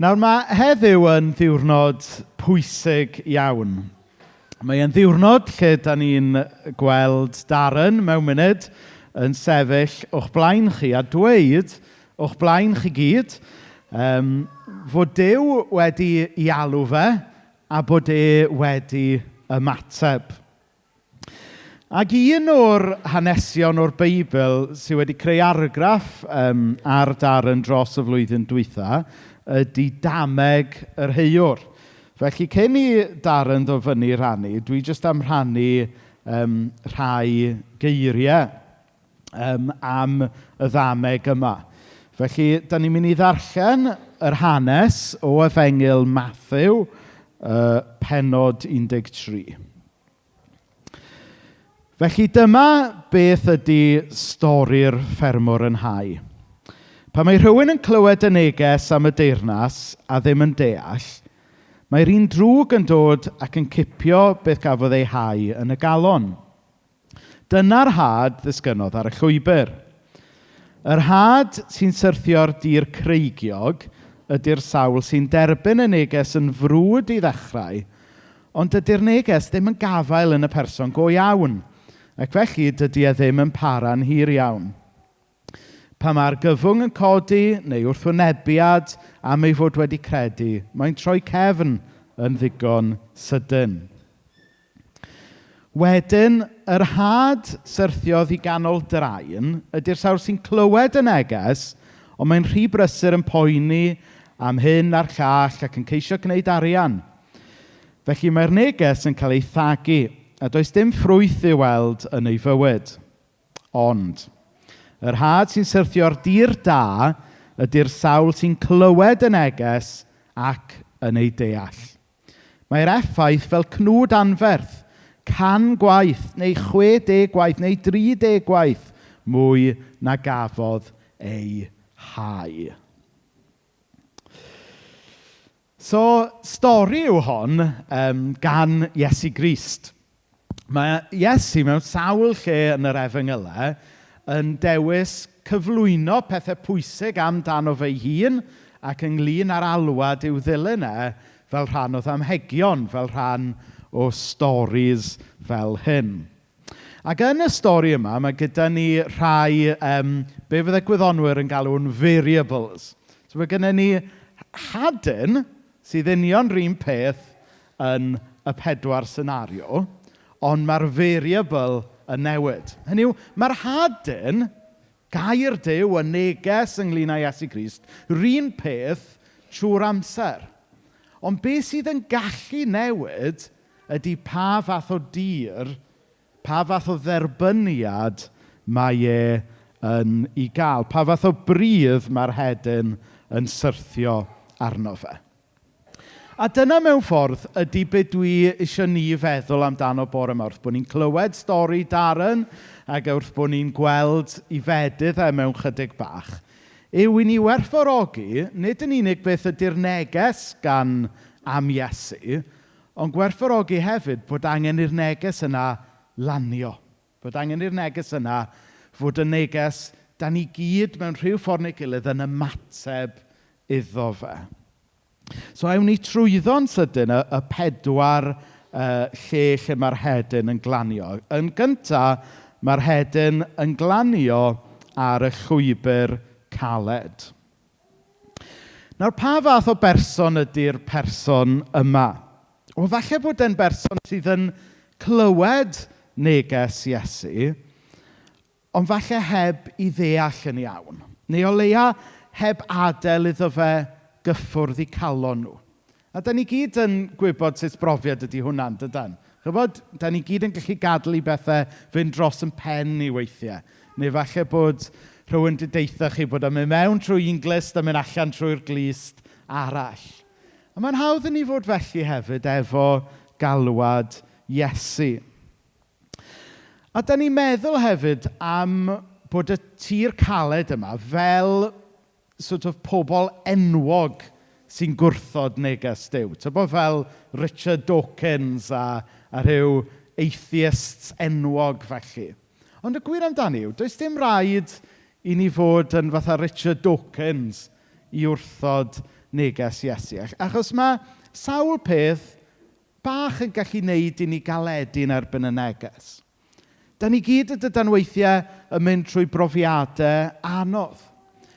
Nawr mae heddiw yn ddiwrnod pwysig iawn. Mae e'n ddiwrnod lle da ni'n gweld Darren mewn munud yn sefyll o'ch blaen chi a dweud o'ch blaen chi gyd fod Duw wedi ei alw fe a bod e wedi ymateb. Ac un o'r hanesion o'r Beibl sydd wedi creu argraff ar Darren dros y flwyddyn dwytha ydy Dameg yr Heiwr. Felly cyn i Darren ddod fyny i rannu, dwi jyst am rhannu rhai geiriau am y ddameg yma. Felly, da ni'n mynd i ddarllen yr hanes o Efengyl Mathew, pennod 13. Felly dyma beth ydy stori'r ffermwr yn hau. Pan mae rhywun yn clywed y neges am y deyrnas a ddim yn deall, mae'r un drwg yn dod ac yn cipio beth gafodd ei hau yn y galon. Dyna'r had ddisgynnodd ar y llwybr. Yr had sy'n syrthio'r dir creigiog ydy'r sawl sy'n derbyn y neges yn frwd i ddechrau, ond dydy'r neges ddim yn gafael yn y person go iawn, ac felly dydy e ddim yn para'n hir iawn. Pan mae'r gyfwng yn codi neu wrthwynebiad am ei fod wedi credu, mae'n troi cefn yn ddigon sydyn. Wedyn, yr had syrthiodd i ganol draen ydy'r sawl sy'n clywed y neges, ond mae'n rhy brysur yn poeni am hyn a'r llall ac yn ceisio gwneud arian. Felly mae'r neges yn cael ei thagu, a does dim ffrwyth i'w weld yn ei fywyd. Ond, yr had sy'n syrthio'r dir da ydy'r sawl sy'n clywed y neges ac yn ei deall. Mae'r effaith fel cnwd anferth, 100 gwaith, neu 60 gwaith, neu 30 gwaith mwy na gafodd ei hau. So, stori yw hon gan Iesu Grist. Mae Iesu mewn sawl lle yn yr Efengylau yn dewis cyflwyno pethau pwysig amdano fe'i hun ac ynglyn â'r alwad i'w ddilyn e fel rhan o ddamhegion, fel rhan o storis fel hyn. Ac yn y stori yma, mae gyda ni rhai, be fydde gwyddonwyr yn galw'n variables. So mae gennym ni hadyn sydd union yr un peth yn y pedwar senario, ond mae'r variable yn newid. Hynny yw, mae'r hadyn, gair Duw, y neges ynglyn â Iesu Grist, yr un peth trwy'r amser. Ond beth sydd yn gallu newid ydy pa fath o dir, pa fath o dderbyniad mae e yn ei gael. Pa fath o bridd mae'r hedyn yn syrthio arno fe. A dyna mewn ffordd ydy be dwi eisiau ni feddwl amdano bore yma, wrth bod ni'n clywed stori Darren ac wrth bod ni'n gweld ei fedydd e mewn chydig bach, yw i ni werthfawrogi nid yn unig beth ydy'r neges gan am Iesu, ond gwerthfawrogi hefyd bod angen i'r neges yna lanio. Bod angen i'r neges yna fod y neges da ni gyd mewn rhyw ffordd neu gilydd yn ymateb iddo fe. So ewn ni trwyddo'n sydyn y pedwar lle mae'r hedyn yn glanio. Yn gynta, mae'r hedyn yn glanio ar y llwybr caled. Nawr, pa fath o berson ydy'r person yma? Wel, falle bod e'n berson sydd yn clywed neges Iesu, ond falle heb i ddeall yn iawn. Neu o leia heb adael iddo fe gyffwrdd eu calon nhw. A da ni gyd yn gwybod sut brofiad ydy hwnna, dydan? Chybod, da ni gyd yn gallu gadael i bethau fynd dros yn pen ni weithiau. Neu falle bod rhywun wedi deutha chi bod yn mynd mewn trwy un glust a mynd allan trwy'r glust arall. A mae'n hawdd i ni fod felly hefyd efo galwad Iesu. A da ni'n meddwl hefyd am bod y tir caled yma fel sort of pobl enwog sy'n gwrthod neges Duw. Tybod fel Richard Dawkins a rhyw atheists enwog felly. Ond y gwir amdani yw, does dim rhaid i ni fod yn fatha Richard Dawkins i wrthod neges Iesu. Achos mae sawl peth bach yn gallu wneud i ni galedu yn erbyn y neges. Da ni gyd y dydan weithiau yn mynd trwy brofiadau anodd.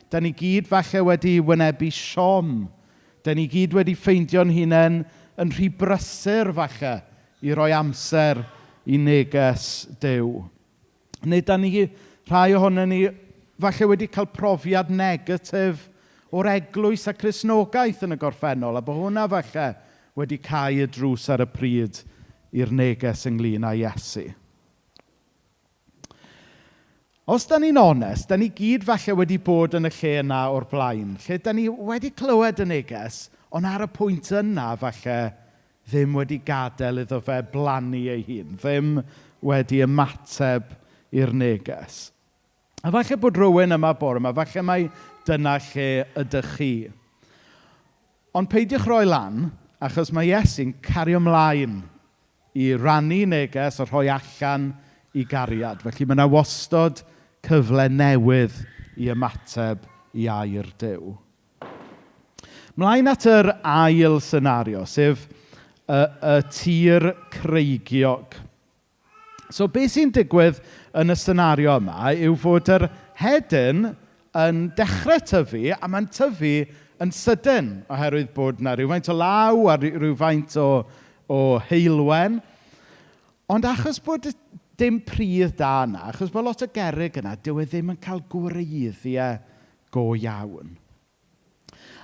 Da ni gyd falle wedi wynebu siom. Da ni gyd wedi ffeindio'n hunain yn rhy brysur falle i roi amser i neges Duw. Neu da ni, rhai ohono ni, falle wedi cael profiad negatif o'r eglwys a Cristnogaeth yn y gorffennol, a bod hwnna falle wedi cau y drws ar y pryd i'r neges ynglyn â Iesu. Os da ni'n onest, da ni gyd falle wedi bod yn y lle yna o'r blaen, lle da ni wedi clywed y neges, ond ar y pwynt yna falle ddim wedi gadael iddo fe blannu ei hun, ddim wedi ymateb i'r neges. A falle bod rhywun yma bore yma, falle mai dyna lle ydych chi. Ond peidiwch roi lan, achos mae Iesu'n cario ymlaen i rannu neges a rhoi allan i gariad. Felly mae yna wastod cyfle newydd i ymateb i air Duw. Mlaen at yr ail senario, sef y tir creigiog. So beth sy'n digwydd yn y senario yma yw fod yr hedyn yn dechrau tyfu, a mae'n tyfu yn sydyn, oherwydd bod yna rhywfaint o law a rhywfaint o heulwen. Ond achos bod dim pridd da yna, achos bod lot o gerrig yna, dyw e ddim yn cael gwreiddiau go iawn.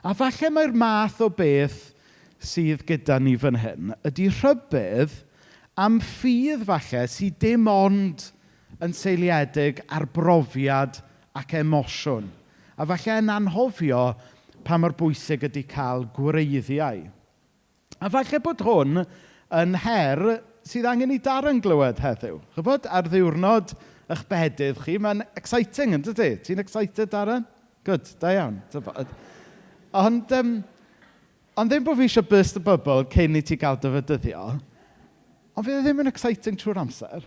A falle mae'r math o beth sydd gyda ni fan hyn ydy rhybudd am ffydd falle sydd dim ond yn seiliedig ar brofiad ac emosiwn. A falle yn anghofio pa mor bwysig ydy cael gwreiddiau. A falle bod hwn yn her sydd angen i Darren glywed heddiw. Chybod, ar ddiwrnod eich bedydd chi, mae'n exciting, yn dydy? Ti'n excited, Darren? Good, da iawn. Ond ddim bod fi eisiau burst the bubble cyn i ti gael dy fedyddio, ond fydd e ddim yn exciting trwy'r amser.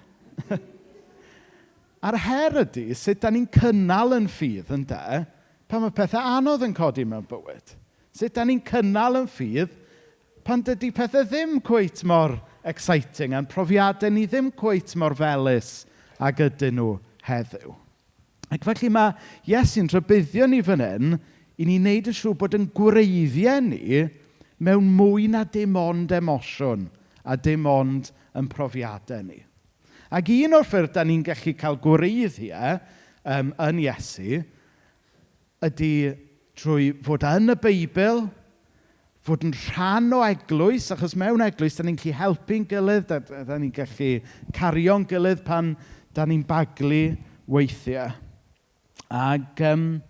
A'r her ydy, sut da ni'n cynnal yn ffydd, ynde, pan mae pethau anodd yn codi mewn bywyd. Sut da ni'n cynnal yn ffydd pan dydy pethau ddim cweit mor exciting a'n profiadau ni ddim cweit mor felys ag ydyn nhw heddiw. Ac felly mae Iesu'n rhybuddio ni fan hyn i ni wneud yn siŵr bod yn gwreiddiau ni mewn mwy na dim ond emosiwn a dim ond yn profiadau ni. Ac un o'r ffyrdd da ni'n gallu cael gwreiddiau yn Iesu ydy trwy fod yn y Beibl, fod yn rhan o eglwys, achos mewn eglwys, da ni'n gallu helpu'n gilydd, da ni'n gallu cario'n gilydd pan da ni'n baglu weithiau. A dwi'n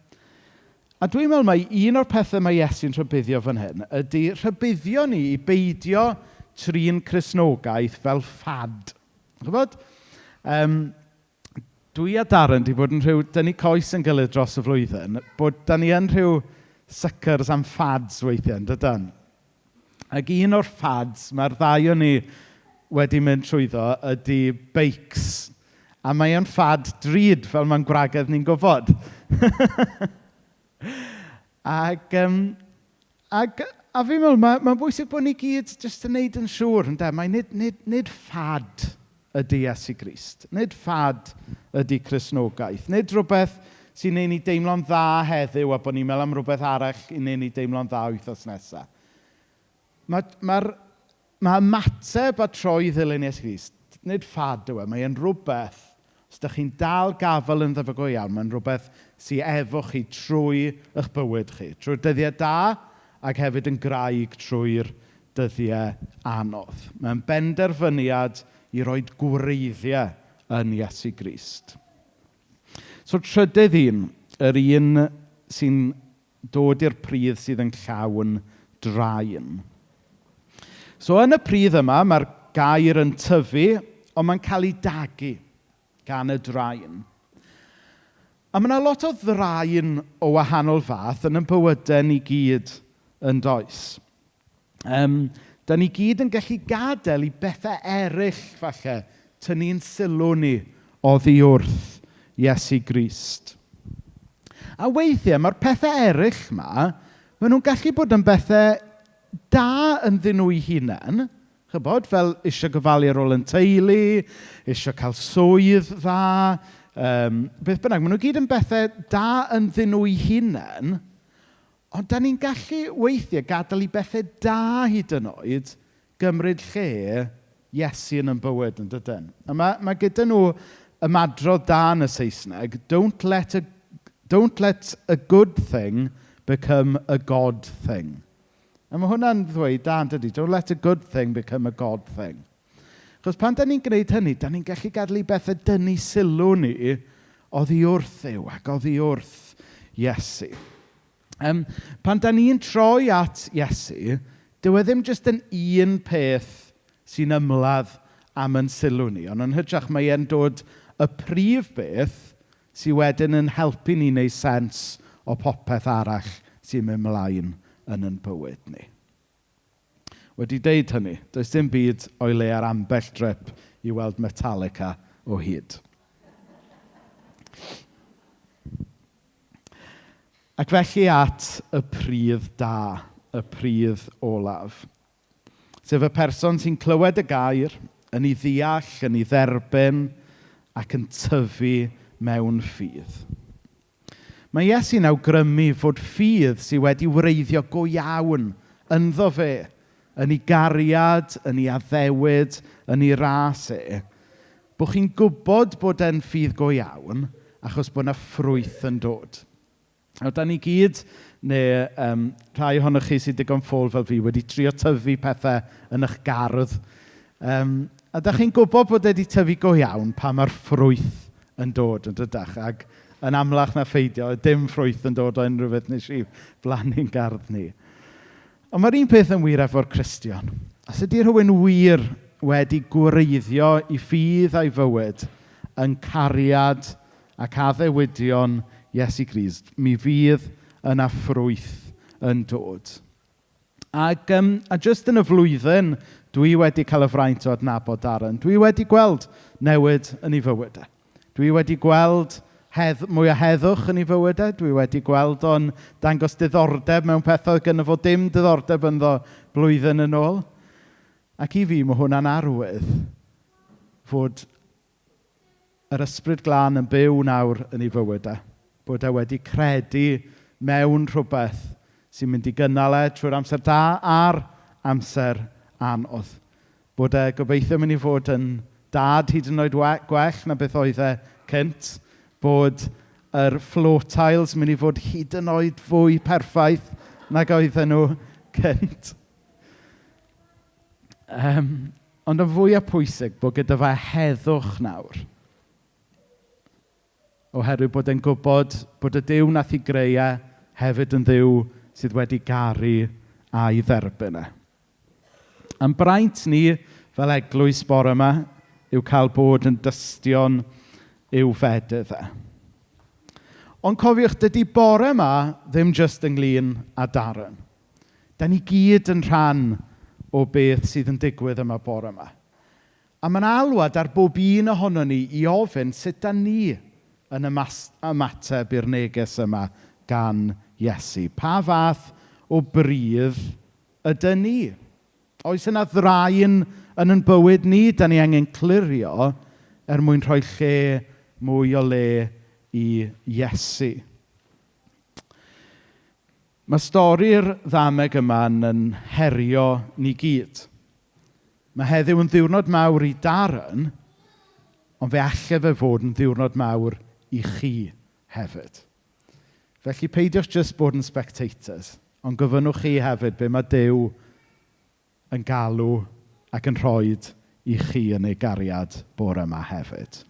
meddwl mai un o'r pethau mae Iesu'n rhybuddio fan hyn ydy rhybuddio ni i beidio trin Cristnogaeth fel ffad. Chybod? Dwi a Darren di bod yn rhyw dynnu coes yn gilydd dros y flwyddyn, bod da ni yn rhyw suckers am fads weithiau, yn dydan? Ac un o'r fads mae'r ddau o ni wedi mynd trwyddo ydy beics. A mae o'n ffad drud, fel mae'n gwragedd ni'n gwybod. Ac a fi'n meddwl, mae'n bwysig bod ni gyd jyst yn neud yn siŵr, ynde? Mae nid ffad ydy Iesu Grist. Nid ffad ydy Cristnogaeth. Nid rhywbeth sy'n neud ni deimlo'n dda heddiw a bod ni'n meddwl am rhywbeth arall i neud ni deimlo'n dda wythnos nesaf. Mae ymateb a troi ddilyn Iesu Grist, nid ffad yw e, mae'n rhywbeth, os ydych chi'n dal gafel yn fe go iawn, mae'n rhywbeth sydd efo chi trwy eich bywyd chi. Trwy'r dyddiau da ac hefyd yn graig trwy'r dyddiau anodd. Mae'n benderfyniad i roi gwreiddiau yn Iesu Grist. So trydydd un, yr un sy'n dod i'r pridd sydd yn llawn draen. So yn y pridd yma, mae'r gair yn tyfu, ond mae'n cael ei dagu gan y draen. A mae yna lot o ddraen o wahanol fath yn ein bywydau ni gyd yn does. Da ni gyd yn gallu gadael i bethau eraill falle tynnu'n sylw ni oddi wrth Iesu Grist. A weithiau mae'r pethau eraill yma, Maen nhw'n gallu bod yn bethau da ynddyn nhw'u hunain, chybod, fel eisiau gofalu ar ôl yn teulu, eisiau cael swydd dda, beth bynnag. Maen nhw gyd yn bethau da ynddyn nhw'u hunain, ond da ni'n gallu weithiau gadael i bethau da hyd yn oed gymryd lle Iesu yn ein bywyd, yn dydyn? A mae gyda nhw ymadrodd da yn y Saesneg, "Don't let a good thing become a God thing." A mae hwnna'n ddweud da, yn dydy? Don't let a good thing become a God thing. Achos pan da ni'n gwneud hynny, da ni'n gallu gadael i bethau dynnu sylw ni oddi wrth Dduw ac oddi wrth Iesu. Pan da ni'n troi at Iesu, dyw e ddim jyst yn un peth sy'n ymladd am yn sylw ni, ond yn hytrach mae e'n dod y prif beth sydd wedyn yn helpu ni wneud sens o popeth arall sy'n mynd mlaen yn yn bywyd ni. Wedi deud hynny, does dim byd o'i le ar ambell drip i weld Metallica o hyd. Ac felly at y pridd da, y pridd olaf. Sef y person sy'n clywed y gair, yn ei ddeall, yn ei dderbyn ac yn tyfu mewn ffydd. Mae Iesu'n awgrymu fod ffydd sydd wedi wreiddio go iawn ynddo fe, yn ei gariad, yn ei addewid, yn ei ras e, bod chi'n gwybod bod e'n ffydd go iawn achos bod yna ffrwyth yn dod. Nawr, da ni gyd, neu rhai ohonoch chi sydd digon ffôl fel fi, wedi trio tyfu pethau yn eich gardd. A da chi'n gwybod bod e wedi tyfu go iawn pan mae'r ffrwyth yn dod, yn dydach? Ac yn amlach na pheidio, dim ffrwyth yn dod o unrhyw beth nes i blannu'n gardd ni. Ond mae'r un peth yn wir efo'r Cristion. Os ydy rhywun wir wedi gwreiddio i ffydd a'i fywyd yn cariad ac addewidion Iesu Grist, mi fydd yna ffrwyth yn dod. Ac a jyst yn y flwyddyn, dwi wedi cael y fraint o adnabod Darren. Dwi wedi gweld newid yn ei fywyd e. Dwi wedi gweld mwy o heddwch yn ei fywyd e. Dwi wedi gweld o'n dangos diddordeb mewn pethau oedd gynno fo dim diddordeb ynddo blwyddyn yn ôl. Ac i fi, mae hwnna'n arwydd fod yr Ysbryd Glân yn byw nawr yn ei fywyd e. Bod e wedi credu mewn rhywbeth sy'n mynd i gynnal e trwy'r amser da a'r amser anodd. Bod e gobeithio mynd i fod yn dad hyd yn oed gwell na beth oedd e cynt. Bod yr floor tiles mynd i fod hyd yn oed fwy perffaith nag oedden nhw cynt. Ond yn fwyaf pwysig bod gyda fe heddwch nawr. Oherwydd bod e'n gwybod bod y Duw nath ei greu e hefyd yn Dduw sydd wedi garu a'i dderbyn e. A'n braint ni fel eglwys bore yma yw cael bod yn dystion i'w fedydd e. Ond cofiwch, dydy bore yma ddim jyst ynglyn â Darren. Da ni gyd yn rhan o beth sydd yn digwydd yma bore yma. A mae'n alwad ar bob un ohono ni i ofyn sut da ni yn ymateb i'r neges yma gan Iesu. Pa fath o bridd ydyn ni? Oes yna ddraen yn ein bywyd ni? Da ni angen clirio er mwyn rhoi lle mwy o le i Iesu. Mae stori'r ddameg yma yn herio ni gyd. Mae heddiw yn ddiwrnod mawr i Darren, ond fe allai fe fod yn ddiwrnod mawr i chi hefyd. Felly peidiwch jyst bod yn spectators, ond gofynnwch chi hefyd be mae Duw yn galw ac yn rhoi i chi yn ei gariad bore yma hefyd.